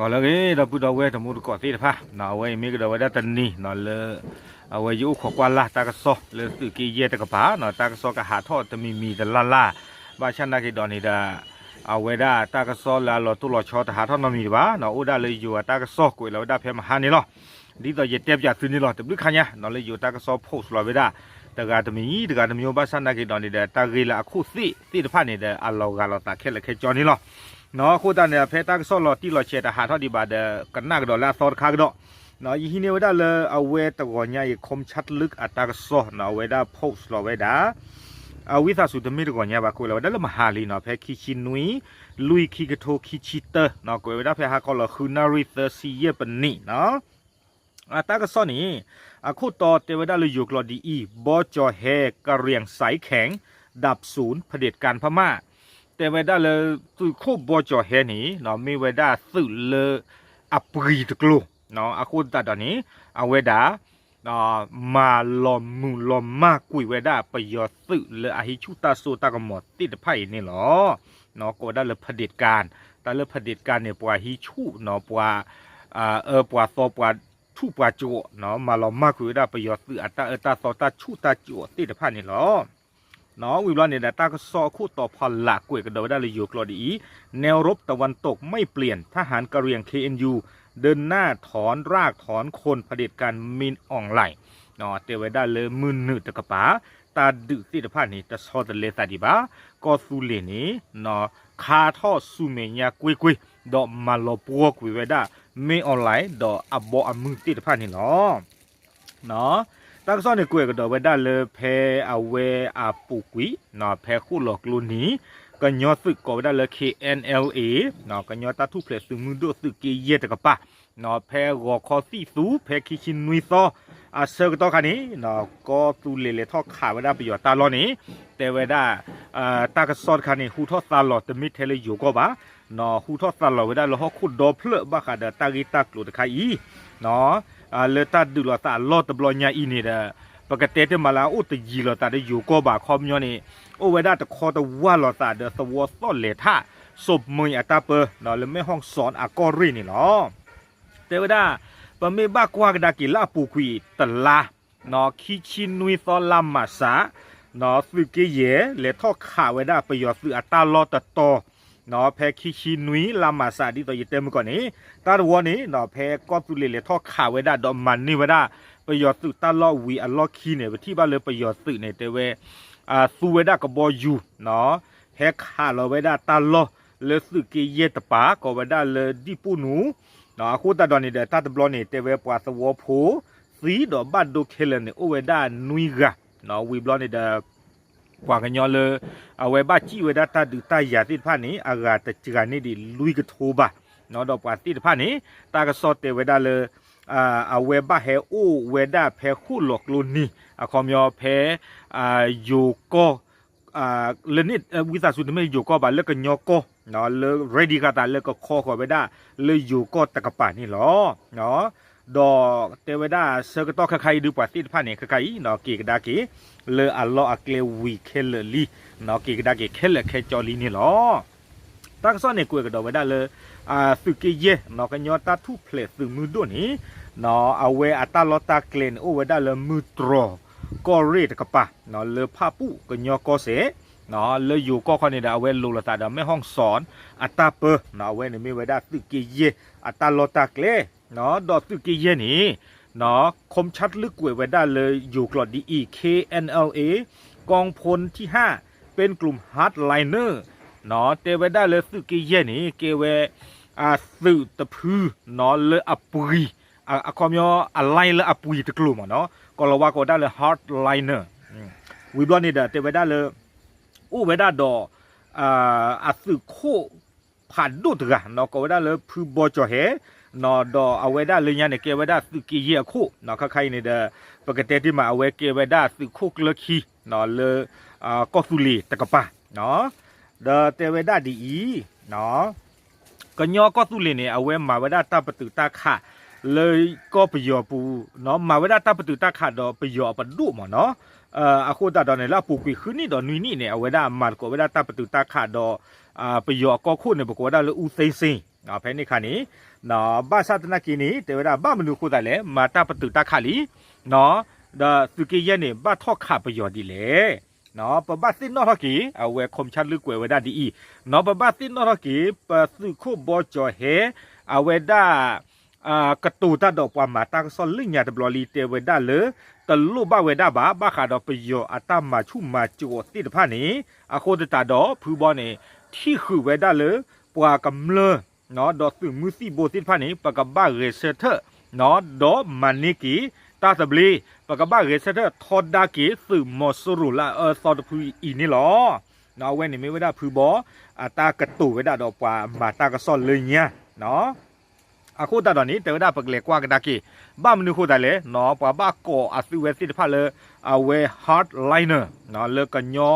ကီးလၢအဂ့ၤ ဒီပုၢ်ဒီဝဲၢ်တံၤသကိးသ့ၣ်တဖၣ်, အဝဲအံၤမ့ၢ်ကဒီးဝဲဒၣ်တနံၤလၢ အဝဲယအိၣ်ခိးကွၢ်လၢ်တၢ်ကစီၣ်လၢသုးက့ယဲၢ်တကပၤ, တၢ်ကစီၣ်ကဟးထီၣ်တမံၤမံၤတလၢ်လၢ်, ဘၣ်ဆၣ်နာ်က့ဒီးန့ၣ်ဒီး အဝဲဒၣ်တၢ်ကစီၣ်လၢအလီၤတိၢ်လီၤဆီတဟးထီၣ်နီတမံၤဘၣ်, အိၣ်ဒၣ်လၢယိၤအတၢ်ကစီၣ်ကွဲးလီၤဝဲဒၣ်ဖဲမဟါန့ၣ်လီၤ. ဒ်သိးယတဲပၠးသုန့ၣ်လီၤ တဘျုးခါညါ လၢယိၤတၢ်ကစီၣ် post လီၤဝဲဒၣ် တဂၤတမံၤ တဂၤတမံၤ ဘၣ်ဆၣ်နာ်က့ဒီးန့ၣ်ဒီး တၢ်ဂ့ၢ်လၢအခိၣ်သ့ၣ်သ့ၣ်တဖၣ်န့ၣ်ဒီး အလီၤဂာ်လိာ်သးခဲလၢာ်ခဲဆ့န့ၣ်လီၤ. အဃိသတးန့ၣ် ဖဲတၢ်ကစီၣ်လီၤတံၢ်လီၤဆဲးတဟးထီၣ်ဒံးဘၣ်ဒီး ကနၣ်ကဒီးလၢအသီတခါကဒီး, ယဟံးန့ၢ်ဝဲဒၣ်လၢအဝဲတဂီၤညါအံၤ Khomchutlik အတၢ်ကစီၣ် အဝဲဒၣ် post လီၤဝဲဒၣ် အဝံသးစူၤတမ့ၢ်တဂီၤညါဘၣ် ကွဲးလီၤဝဲဒၣ်လၢမဟါလံန့ၣ် ဖဲခံဆံနွံ လွံၢ်ခံကထိခံဆံတၢ ကွဲးဝဲဒၣ်ဖဲဟါခီလီၤဃုနၣ်ရံၣ်သၢဆံယဲၢ်ပနံးန့ၣ် အတၢ်ကစီၣ်န့ၣ် အခိၣ်တီတဲဝဲဒၣ်လၢယိၤကျိာ်ဒ်အံၤ บจ.แฮ กะเหรี่ยงสายแข็ง ดาบศูนย์ เผด็จการพม่า တဲဝဲဒၣ်လၢသုးခိၣ် บจ.แฮ န့ၣ် မ့ၢ်ဝဲဒၣ်သုးလၢအပှံၤတကျိၤ အဃိသတးဒီးန့ၣ် အဝဲဒၣ် မၤလီၤမုၢ်လီၤမၢ်ကွံာ်ဝဲဒၣ်ပယီၤသုးလၢအဟံးဆူၣ်တၢ်စိတၢ်ကမီၤသ့ၣ်တဖၣ်အံၤန့ၣ်လီၤ. ကိးဝဲဒၣ်လၢ เผด็จการ တၢ်လၢ เผด็จการ န့ၣ် ပှၤဟံးဆူၣ် ပှၤ အၢ ပှၤသီ ပှၤဆူၣ်ပှၤကိး မၤလီၤမၢ်ကွံာ်ဝဲဒၣ်ပယီၤသုးအတၢ်အၢတၢ်သီတၢ်ဆူၣ်တၢ်ကိးသ့ၣ်တဖၣ်န့ၣ်လီၤ. ဝံၤဘျီန့ၣ်ဒီး တၢ်ကစီၣ်အခိၣ်တီဖီလာ်ကွဲးကဒီးဝဲဒၣ်လၢယိၤကျိာ်ဒ်အံၤ แนวรบตะวันตกไม่เปลี่ยน ทหารกะเหรี่ยง เคเอ็นยู เดินหน้าถอนรากถอนโคนเผด็จการ มินอองหลาย တဲဝဲဒၣ်လၢမုၢ်နုာ်တကပၤ တၢ်ဒုးသ့ၣ်တဖၣ်န့ၣ် တဆီတလဲသးဒံးဘၣ်, ကီၢ်သူလ့ၤန့ၣ် ခါထီၣ်ဆူမဲာ်ညါကွ့ၢ်ကွ့ၢ် ဒီးမၤလီၤပှီၢ်ကွံာ်ဝဲဒၣ် မင်းအောင်လှိုင် ဒီးအဘီအမုၢ်သ့ၣ်တဖၣ်န့ၣ်လီၤ. တၢ်ကစီၣ်န့ၣ်ကွဲးကဒီးဝဲဒၣ်လၢဖဲအဝဲအပူၤကွံာ် ဖဲဃိၣ်လီၤကျိနံၤ ကညီသုးကိးဝဲဒၣ်လၢ KNLA ကညီတၢ်ထူၣ်ဖျဲးသုးမုၢ်ဒိၣ်သုးက့ယဲၢ်တကပၤ ဖဲဂီၤခီသံၣ်သူ ဖဲခံဆံနွံသီ အဆၢကတီၢ်ခါန့ၣ် ကီၢ်သူလ့ၤလဲၤထီၣ်ခးဝဲဒၣ်ပယီၤတၢ်လီၢ်န့ၣ် တဲဝဲဒၣ် တၢ်ကစီၣ်တခါန့ၣ် ဟူထီၣ်သါလီၤတမ့ၢ်ထဲလၢယိၤကီၢ်ဘၣ်, ဟူထီၣ်သါလီၤဝဲဒၣ်လၢဟီၣ်ခိၣ်ဒီဖျၢၣ်ဘၣ်ဃးဒီးတၢ်ဂ့ၢ်တၢ်ကျိၤတခါအံၤ လၢတၢ်ဒုးလိာ်သးအလီၢ်တဘျီညါအံၤန့ၣ်ဒီး ပကတဲတ့ၢ်မးလၢအအိၣ်တယံၤလိာ်သးဒီးယိၤကီၢ်ဘၣ် ခီပညီန့ၣ် အိၣ်ဝဲဒၣ်တခီတဝၢ်လိာ်သးဒီးသဝီသီၣ်လဲၤထၣ် စိးမုၢ်အတၢ်ပၢ လၢမဲၣ်ဟီၣ်စီၣ်အကီၢ်ရ့ၣ်န့ၣ်လီၤ. တဲဝဲဒၣ် ပမ့ၢ်ဘၣ်ကွၢ်ကဒါက့ၤလၢအပူၤကွံာ်တလါ ခံဆံနွံသီလါမၢ်ၡး သုးက့ယဲၢ်လဲၤထီၣ်ခးဝဲဒၣ်ပယီၤသုးအတၢ်လီၢ်တတီၤ ဖဲခံဆံနွံလါမၢ်ၡး ဒ်သိးယတဲမုၢ်ကီၢ်န့ၣ် တၢ်တဝီန့ၣ် ဖဲကီၢ်သူလ့ၤလဲၤထီၣ်ခးဝဲဒၣ်ဒီးမၤန့ၢ်ဝဲဒၣ် ပယီၤသုးတၢ်လီၢ်ဝံၤအလီၢ်ခံန့ၣ် ပထံၣ်ဘၣ်လၢပယီၤသုးန့ၣ် တဲဝဲ သူဝဲဒၣ်ကဘီယူၤ ဟဲခးလီၤဝဲဒၣ်တၢ်လီၢ်လၢသုးက့ယဲၢ်တပၤ ကိးဝဲဒၣ်လၢဒံၣ်ပူၣ်နူၤ အဃိသတးဒီးန့ၣ်ဒီး တၢ်တဘျီန့ၣ် တဲဝဲပှၤသဝီဖိ သံဒီးဘၣ်ဒိခဲလၢာ်န့ၣ် အိၣ်ဝဲဒၣ်နွံဂၤ ဝံၤဘျီန့ၣ်ဒီး ပှၤကညီလၢ အဝဲဘၣ်စံၣ်ဝဲဒၣ်တၢ်ဒုးတၢ်ယၤသ့ၣ်တဖၣ်န့ၣ် အဂၤတစှၤန့ၢ်ဒံးလွံၢ်ကထိဘၣ်, ဒီးပှၤသ့ၣ်တဖၣ်န့ၣ် တၢ်ကစီၣ်တဲဝဲဒၣ်လၢ အဝဲဘၣ်ဟဲအိၣ်ဝဲဒၣ်ဖဲဃိၣ်လီၤကျိနံၤ အခီပညီဖဲ ယိၤကီၢ် လၢန့ၣ် ဝံသးစူၤတမ့ၢ်ယိၤကီၢ်ဘၣ် လၢကညီကီၢ် လၢ ready ဃာ်သးလၢကခီဃီၤဝဲဒၣ် လၢယိၤကီၢ်တကပၤန့ၣ်လီၤ. ဒီးတဲဝဲဒၣ်ဆၢကတီၢ်ခဲခါအံၤဒုး ပှၤသ့ၣ်တဖၣ်န့ၣ် ခဲခါအံၤ က့ၤကဒါက့ၤ လၢအလီၢ်အကျဲဝံၤခဲလၢာ်လံ, က့ၤကဒါက့ၤခဲလၢာ်ခဲဆ့လံန့ၣ်လီၤ. တၢ်ကစီၣ်န့ၣ်ကွဲးကဒီးဝဲဒၣ်လၢ သုးက့ယဲၢ် ကညီတၢ်ထူၣ်ဖျဲးသုးမုၢ်ဒိၣ်န့ၣ် အဝဲအတၢ်လီၢ်တၢ်ကျဲန့ၣ် အိၣ်ဝဲဒၣ်လၢမုၢ်တြီၤကီၢ်ရ့ၣ်တကပၤ လၢဖၣ်ပူၣ်ကညီကီၢ်စဲၣ် လၢယိၤကီၢ်ခီန့ၣ်ဒီး အဝဲလိၤလိာ်သးဒီးမဲၣ်ဟီၣ်စီၣ်အတၢ်ပၢ အဝဲန့ၣ်မ့ၢ်ဝဲဒၣ်သုးက့ယဲၢ်အတၢ်လီၢ်တၢ်ကျဲ ဒီးသုးက့ယဲၢ်န့ၣ် ခီမ့ၢ်ဆၣ်တလၢကွဲးဝဲဒၣ်လၢယိၤကျိာ်ဒ်အံၤ KNLA กองพลที่ห้า เป็นกลุ่ม hardliner တဲဝဲဒၣ်လၢသုးက့ယဲၢ်န့ၣ် ကဲဝဲ သုးတဖု လၢအပှံၤ အခီပညီ အ line လၢအပှံၤတကျိၤမးနီၤ ကီၢ်လီၤဝါကိးဝဲဒၣ်လၢ hardliner ဝံၤဘျီန့ၣ်ဒီး တဲဝဲဒၣ်လၢ အိၣ်ဝဲဒၣ်ဒီး အသုးခိၣ်ဖးဒိၣ်တဂၤ ကိးဝဲဒၣ်လၢဖုဘီကၠီၤဟဲ ဒီးအဝဲဒၣ်လၢညါန့ၣ် ကဲဝဲဒၣ်သုးက့ယဲၢ်အခိၣ် ခဲခါအံၤန့ၣ်ဒီး ပကတဲတ့ၢ်မး အဝဲကဲဝဲဒၣ်သုးခိၣ်ကျၢခံ လၢ ကီၢ်သူလ့ၤတကပၤ ဒီးတဲဝဲဒၣ်ဒ်အံၤ ကညီကီၢ်သူလ့ၤန့ၣ် အဝဲမၤဝဲဒၣ်တၢ်ပတုာ်တၢ်ခး လၢကီၢ်ပယီၤပူၤ မၤဝဲဒၣ်တၢ်ပတုာ်တၢ်ခးဒီးပယီၤအပဒိၣ်မးနီၤ အဃိသတးဒီးန့ၣ် လၢအပူၤကွံာ်ဃုနံၣ်ဒီးနွံနံၣ်န့ၣ် အဝဲဒၣ်မၤသကိးဝဲဒၣ်တၢ်ပတုာ်တၢ်ခးဒီး ပယီၤအကီၢ်ခိၣ်န့ၣ် ပကိးဝဲဒၣ်လၢ ဦးသိန်းစိန် ဖဲန့ၣ်ခါန့ၣ် ဘၣ်ဆၣ်သနာ်က့န့ၣ် တဲဝဲဒၣ်ဘၣ်မနုၤအဃိသတးလဲၣ် မၤတၢ်ပတုာ်တၢ်ခးလံ, ဒီးသုးက့ယဲၢ်န့ၣ် ဘၣ်ထီၣ်ခးပယီၤဒ်လဲၣ်. ပဘၣ်သ့ၣ်နီၣ်ထီၣ်က့ၤ အဝဲ ခီမဆါ လုၢ်ကွဲးဝဲဒၣ်ဒ်အံၤ, ပဘၣ်သ့ၣ်နီၣ်ထီၣ်က့ၤ ပသုးခိၣ်ဘီကၠီၤဟဲ အဝဲဒၣ် ကတိၤတၢ်ဒီးပှၤမၤတၢ်ကစီၣ်လၢညါတဘျီလံ တဲဝဲဒၣ်လၢ တလိၣ်ဘၣ်ဝဲဒၣ်ဘၣ် ဘၣ်ဃးဒီးပယီၤအတၢ်မၤဆူၣ်မၤစိးသ့ၣ်တဖၣ်န့ၣ် အဃိသတးဒီးဖုဘီန့ၣ် ထံၣ်ဃုာ်ဝဲဒၣ်လၢ ပှၤကမျၢၢ် ဒီးသုးမုၢ်သံၣ်ဘိသ့ၣ်တဖၣ်န့ၣ် ပကဘၣ်ဂဲၤဆၢထၢၣ် ဒီးမၤန့ၢ်က့ၤ တၢ်သဘျ့, ပကဘၣ်ဂဲၤဆၢထၢၣ်ထီဒါက့ၤသုးမီၤစိရိၤလၢအအၢသီတဖုအံၤန့ၣ်လီၤ. အဝဲန့ၣ်မ့ၢ်ဝဲဒၣ်ဖုဘီ အတၢ်ကတိၤဝဲဒၣ်ဒီးပှၤမၤတၢ်ကစီၣ်လၢညါ အဃိသတးဒီးန့ၣ် တဲဝဲဒၣ်ပကလဲၤကွၢ်ကဒါက့ၤ ဘၣ်မနုၤအဃိသတးလဲၣ် ပှၤဘၣ်ကိးအသုးဝဲသ့ၣ်တဖၣ်လၢ အဝဲ hardliner လၢကညီ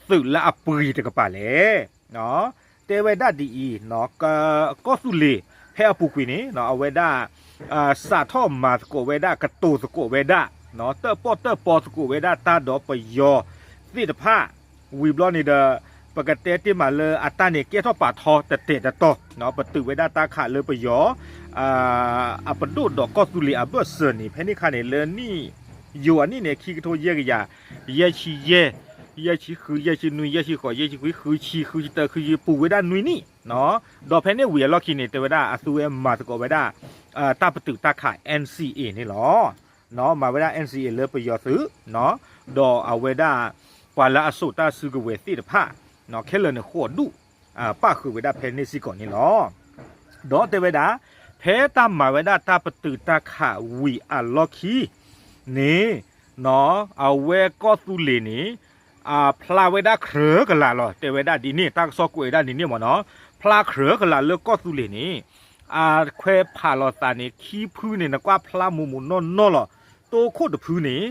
သုးလၢအပှ့ၤတကပၤလဲၣ်. တဲဝဲဒၣ်ဒ်အံၤ ကီၢ်သူလ့ၤ ဖဲအပူၤကွံာ်န့ၣ် အဝဲဒၣ် စးထီၣ်မၤသကိးဝဲဒၣ် ကတိၤသကိးဝဲဒၣ် တၢၣ်ပီၣ်တၢၣ်ပီသကိးဝဲဒၣ်တၢ်ဒီးပယီၤသ့ၣ်တဖၣ် ဝံၤဘျီန့ၣ်ဒီး ပကတဲတ့ၢ်မးလၢအတၢ်န့ၣ်ကဲထီၣ်ပာ်ထီတတဲာ်တတီၤ ပတုာ်ဝဲဒၣ်တၢ်ခးလၢပယီၤ အပဒိၣ်ဒီးကီၢ်သူလ့ၤအဘၢၣ်စၢၤန့ၣ် ဖဲန့ၣ်ခါန့ၣ် လၢနံၣ် ယိၤအနံၣ်န့ၣ် ခံကထိယဲၢ်ကယၤ ယဲၢ်ဆံယဲၢ် ယဲၢ်ဆံဃု ယဲၢ်ဆံနွံ ယဲၢ်ဆံဃိး ယဲၢ်ဆံခွံ ဃုဆံ ဃုဆံတၢ ဃုဆံ ပူၤဝဲဒၣ်နွံနံၣ် ဒီးဖဲန့ၣ်ဝံၤအလီၢ်ခံန့ၣ် တဲဝဲဒၣ်အသုဝဲမၤသကိးဝဲဒၣ် တၢ်ပတုာ်တၢ်ခး NCA န့ၣ်လီၤ. မၤဝဲဒၣ် NCA လၢပယီၤသုး ဒီးအဝဲဒၣ် ပှၤလၢအစိာ်တၢ်စုကဝဲၤသ့ၣ်တဖၣ် ခဲလၢာ်န့ၣ်ဃိးဒူၣ် ပၣ်ဃုာ်ဝဲဒၣ်ဖဲန့ၣ်စ့ၢ်ကီးန့ၣ်လီၤ. ဒီးတဲဝဲဒၣ် ဖဲတၢ်မၤဝဲဒၣ်တၢ်ပတုာ်တၢ်ခးဝံၤအလီၢ်ခံန့ၣ် အဝဲကီၢ်သူလ့ၤန့ၣ် အဖျါဝဲဒၣ်ကြၢးကလာ်လီၤ. တဲဝဲဒၣ်ဒ်န့ၣ် တၢ်ကစီၣ်ကွဲးဝဲဒၣ်ဒ်န့ၣ်မ့ၢ်နီၤ ဖျါကြၢးကလာ်လၢကီၢ်သူလ့ၤန့ၣ် အခွဲးဖးလီၤသးန့ၣ် ခံဖုန့ၣ် နကွၢ်ဖျါမူးမူးနီၢ်နီၢ်လီၤ. တိခိၣ်တဖုန့ၣ်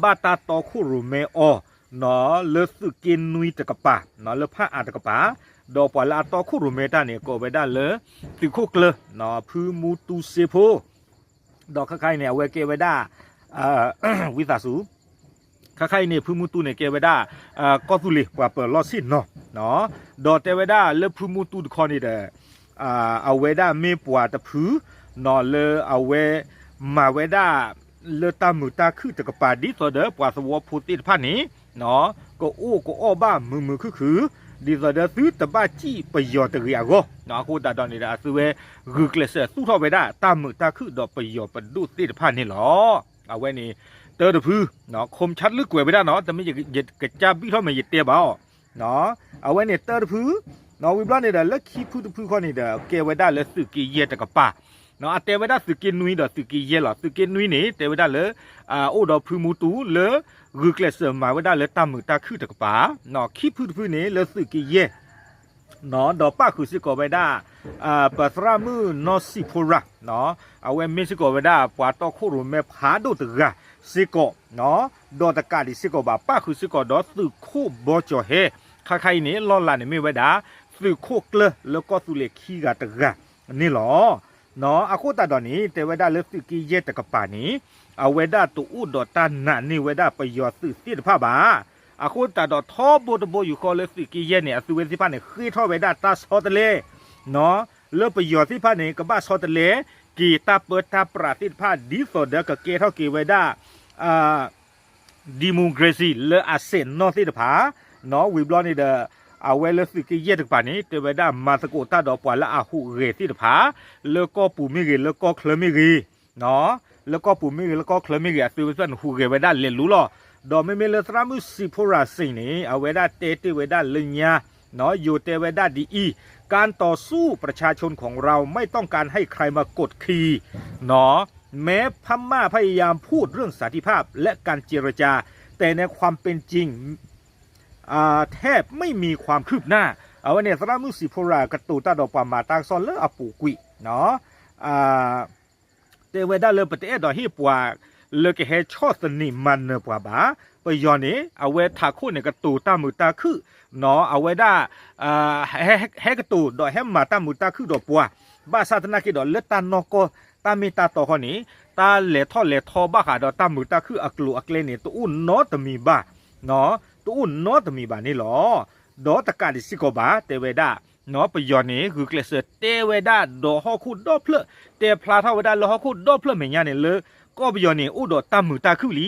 ဘၣ်တၢ်တီခိၣ်ရိၣ်မဲအီၤ လၢသုးက့နွံတကပၤ လၢဖၣ်အါတကပၤ ဒီးပှၤလၢအတီခိၣ်ရိၣ်မဲတၢ်န့ၣ် ကိးဝဲဒၣ်လၢ သုးခိၣ်ကျၢၢ် ဖုမူတူစ့ဖိ ဒီးခဲခါအံၤန့ၣ် အဝဲကဲဝဲဒၣ် ဝံသးစူၤ ခဲခါအံၤန့ၣ် ဖုမူတူန့ၣ်ကဲဝဲဒၣ် ကီၢ်သူလ့ၤပှၤပၢၤလီၢ်ဆ့ၣ်နီၤ ဒီးတဲဝဲဒၣ်လၢဖုမူတူတခီန့ၣ်ဒီး အဝဲဒၣ်မ့ၢ်ပှၤတဖု လၢအဝဲ မၤဝဲဒၣ် လၢတၢ်မုာ်တၢ်ခုၣ်တကပၤ ဒ်သိးဒီးပှၤသဝီဖိသ့ၣ်တဖၣ်န့ၣ် ကအိၣ်ကအိၣ်ဘၣ်မုာ်မုာ်ခုၣ်ခုၣ် ဒ်သိးဒီးသုတဘၣ်စံၣ်ပယီၤတဂ့ၤအဂီၢ် အဃိသတးဒီးန့ၣ်ဒီး အသုဝဲဂုာ်ကျဲးစၢးသူၣ်ထီၣ်ဝဲဒၣ်တၢ်မုာ်တၢ်ခုၣ်ဒီးပယီၤပဒိၣ်သ့ၣ်တဖၣ်န့ၣ်လီၤ. အဝဲန့ၣ် တၢတဖု ခိၣ်ဆၣ်လုၢ်ကွဲးဝဲဒၣ်နီၤ တမ့ၢ်ယကစၢ်ဘံၣ်ထီၣ်မ့ၢ်ယတဲဘၣ်အီၤ အဝဲန့ၣ်တၢတဖု ဝံၤဘျီန့ၣ်ဒီး လၢခံဖုတဖုခီန့ၣ်ဒီး ကဲဝဲဒၣ်လၢသုးက့ယဲၢ်တကပၤ အတဲဝဲဒၣ်သုးက့နွံဒီးသုးက့ယဲၢ်လီၤ. သုးက့နွံန့ၣ် တဲဝဲဒၣ်လၢ အိၣ်ဒီးဖုမူတူလၢ ဂုာ်ကျဲးစၢးမၤဝဲဒၣ်လၢတၢ်မုာ်တၢ်ခုၣ်တကပၤ ခံဖုတဖုန့ၣ် လၢသုးက့ယဲၢ် ဒီးပၣ်ဃုာ်စ့ၢ်ကီးဝဲဒၣ် ပသရၣ်မုၣ်နီၢ်စံၣ်ဖိရၤ အဝဲမ့ၢ်စ့ၢ်ကီးဝဲဒၣ် ပှၤတီခိၣ်ရိၣ်မဲဖးဒိၣ်တဂၤစ့ၢ်ကီး ဒီးတကးဒံးစ့ၢ်ကီးဘၣ် ပၣ်ဃုာ်စ့ၢ်ကီးဒီးသုးခိၣ်ဘီကၠီၤဟဲ ခါခါအံၤန့ၣ် လီၢ်လၤန့ၣ်မ့ၢ်ဝဲဒၣ် သုးခိၣ်ကျၢၢ်လၢကီၢ်သူလ့ၤခံဂၤတဂၤန့ၣ်လီၤ. အဃိသတးဒီးန့ၣ် တဲဝဲဒၣ်လၢသုးက့ယဲၢ်တကပၤန့ၣ် အဝဲဒၣ်တအိၣ်ဒီးတၢ်နာ်န့ၢ်ဝဲဒၣ်ပယီၤသုးသ့ၣ်တဖၣ်ဘၣ်. အဃိသတးဒီးထီဘိတဘိယူၢ်ဃီလၢသုးက့ယဲၢ်န့ၣ် အသုဝဲသ့ၣ်တဖၣ်န့ၣ် ဃ့ထီၣ်ဝဲဒၣ်တၢ်ဆီတလဲ လၢပယီၤသ့ၣ်တဖၣ်န့ၣ် ကဘၣ်ဆီတလဲက့ၤတၢ်ပၢတၢ်ပြးသ့ၣ်တဖၣ် ဒ်သိးဒီးကကဲထီၣ်က့ၤဝဲဒၣ် democracy လၢအစဲးနီၣ်သ့ၣ်တဖၣ် ဝံၤဘျီန့ၣ်ဒီး အဝဲလၢသုးက့ယဲၢ်တကပၤန့ၣ် တဲဝဲဒၣ်မၤသကိးတၢ်ဒီးပှၤလၢအဟူးဂဲၤသ့ၣ်တဖၣ် လၢကီၢ်ပူၤမ့ၢ်ဂ့ၤ လၢကီၢ်ချၢမ့ၢ်ဂ့ၤ လၢကီၢ်ပူၤမ့ၢ်ဂ့ၤ လၢကီၢ်ချၢမ့ၢ်ဂ့ၤ အသုဝဲသ့ၣ်န့ၣ် ဟူးဂဲၤဝဲဒၣ်လဲၤလူလီၤ. ဒီးမ့မ့ၢ်လၢသရၣ်မုၣ်စံၣ်ဖိရၤစ့ၣ်န့ၣ် အဝဲဒၣ်တဲတ့ၢ်ဝဲဒၣ်လၢညါ ယိၤတဲဝဲဒၣ်ဒ်အံၤ การต่อสู้ประชาชนของเราไม่ต้องการให้ใครมากดขี่ แม้พม่าพยายามพูดเรื่องสันติภาพและการเจรจา แต่ในความเป็นจริง แทบไม่มีความคืบหน้า အဝဲန့ၣ် သရၣ်မုၣ်စံၣ်ဖိရၤ ကတိၤတၢ်ဒီးပှၤမၤတၢ်ကစီၣ်လၢအပူၤကွံာ် တဲဝဲဒၣ်လၢပတအဲၣ်ဒိးဟ့ၣ်ပှၤ လၢကဟဲဆီၣ်သနံးမၤနၢၤပှၤဘၣ်. ပယီၤန့ၣ် အဝဲထးခိၣ်န့ၣ် ကတိၤတၢ်မုာ်တၢ်ခုၣ် အဝဲဒၣ် ဟဲကတိၤဒီးဟဲမၤတၢ်မုာ်တၢ်ခုၣ်ဒီးပှၤ ဘၣ်ဆၣ်သနာ်က့ဒီး လၢတၢ်နီၢ်ကီၢ် တၢ်မ့ၢ်တၢ်တီခီန့ၣ် တၢ်လဲၤထီၣ်လဲၤထီဘၣ်ဃးဒီးတၢ်မုာ်တၢ်ခုၣ်အကျိၤအကျဲန့ၣ် တအိၣ်နီတမံၤဘၣ် တအိၣ်နီတမံၤဘၣ်န့ၣ်လီၤ. ဒီးတကးဒံးစ့ၢ်ကီးဘၣ် တဲဝဲဒၣ် ပယီၤန့ၣ် ဂုာ်ကျဲးစၢးတဲဝဲဒၣ်ဒီးဟီၣ်ခိၣ်ဒီဖျၢၣ်, တဲဖျါထီၣ်ဝဲဒၣ်လၢဟီၣ်ခိၣ်ဒီဖျၢၣ်မဲာ်ညါန့ၣ်လၢ ကီၢ်ပယီၤန့ၣ် အိၣ်ဒီးတၢ်မုာ်တၢ်ခုၣ်လ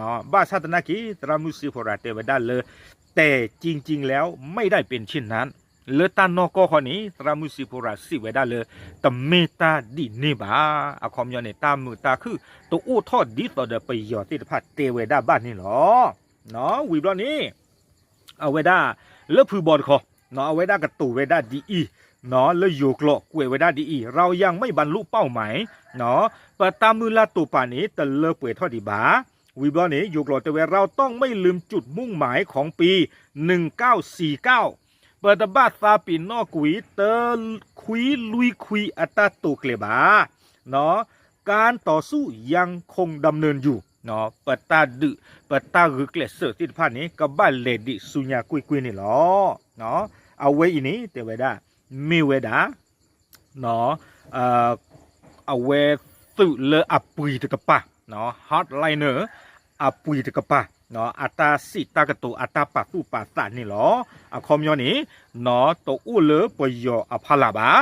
ံ. ဘၣ်ဆၣ်သနာ်က့ သရၣ်မုၣ်စ့ဖိရၤတဲဝဲဒၣ်လၢ แต่จริงๆแล้วไม่ได้เป็นเช่นนั้น လၢတၢ်နီၢ်ကီၢ်ဃီန့ၣ် သရၣ်မုၣ်စ့ဖိရၤစံးဝဲဒၣ်လၢ တမ့ၢ်တၢ်ဒ်န့ၣ်ဘၣ်. အခီပညီန့ၣ် တၢ်မုာ်တၢ်ခုၣ်တအိၣ်ထီၣ်ဒ်သိးဒီးပယီၤသ့ၣ်တဖၣ်တဲဝဲဒၣ်ဘၣ်န့ၣ်လီၤ. ဝံၤဘျီန့ၣ် အဝဲဒၣ် လၢဖုဘီတခီ, အဝဲဒၣ်ကတိၤဝဲဒၣ်ဒ်အံၤ, လၢယိၤကျိာ်ကွဲးဝဲဒၣ်ဒ်အံၤ เรายังไม่บรรลุเป้าหมาย ပတၢ်မုၢ်လၢ်တိာ်ပာ်န့ၣ် တလၢပှဲၤထီၣ်ဒံးဘၣ်. ဝံၤဘျီန့ၣ် ယိၤကျိာ်တဲဝဲ เราต้องไม่ลืมจุดมุ่งหมายของปี หนึ่งเก้าสี่เก้า ပတဘၣ်သးပ့ၤနီၣ်ကွံာ် တခွံလွံၢ်ခွံအတၢ်တိာ်ကျဲၤဘၣ်. การต่อสู้ยังคงดำเนินอยู่ ပတၢ်ဒုး ပတၢ်ဂုာ်ကျဲးစၢးသ့ၣ်တဖၣ်န့ၣ် ကဘၣ်လဲၤဒံးဆူညါကွ့ၢ်ကွ့ၢ်န့ၣ်လီၤ. အဝဲအံၤန့ၣ် တဲဝဲဒၣ် မ့ၢ်ဝဲဒၣ် အဝဲသုးလၢအပှံၤတကပၤ, hardliner အပှံၤတကပၤ, အတၢ်စံးတၢ်ကတိၤအတၢ်ပာ်သူၣ်ပာ်သးန့ၣ်လီၤ. အခီပညီန့ၣ် တအိၣ်လၢပယီၤအဖီလာ်ဘၣ်,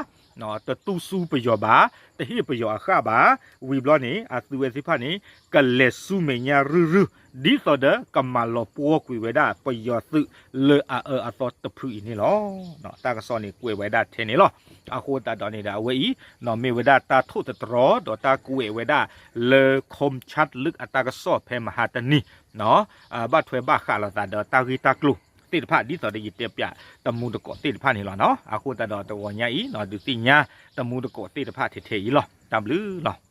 တတူၢ်ဆူပယီၤဘၣ်, တဟ့ၣ်ပယီၤအဃၣ်ဘၣ်. ဝံၤဘျီန့ၣ် အသုးဝဲသ့ၣ်တဖၣ်န့ၣ် ကလဲၤဆူမဲာ်ညါရုၢ်ရုၢ် ဒ်သိးဒီးကမၤလီၤပှီၢ်ကွံာ်ဝဲဒၣ်ပယီၤသုးလၢအအၢအသီတဖုအံၤန့ၣ်လီၤ. တၢ်ကစီၣ်န့ၣ်ကွဲးဝဲဒၣ်ထဲန့ၣ်လီၤ. အဃိသတးဒီးန့ၣ်ဒီး အဝဲအံၤ မ့ၢ်ဝဲဒၣ်တၢ်ထိၣ်သတြီၤ ဒီးတၢ်ကွဲးဝဲဒၣ်လၢ ခီၣ်ချၢၣ်လၢအတၢ်ကစီၣ်ဖဲမဟါတနံၤ ဘၣ်ထွဲဘၣ်ဃးလိာ်သးဒီးတၢ်ဂ့ၢ်တၢ်ကျိၤသ့ၣ်တဖၣ် ဒ်သိးဒီးယတဲပၠးတမူတကိးသ့ၣ်တဖၣ်န့ၣ်လီၤ. အဃိသတးဒီးတဂီၤညါအံၤ ဒုးသ့ၣ်ညါတမူတကိးသ့ၣ်တဖၣ်ထဲထဲအံၤလီၤ. တၢ်ဘျုးလီၤ.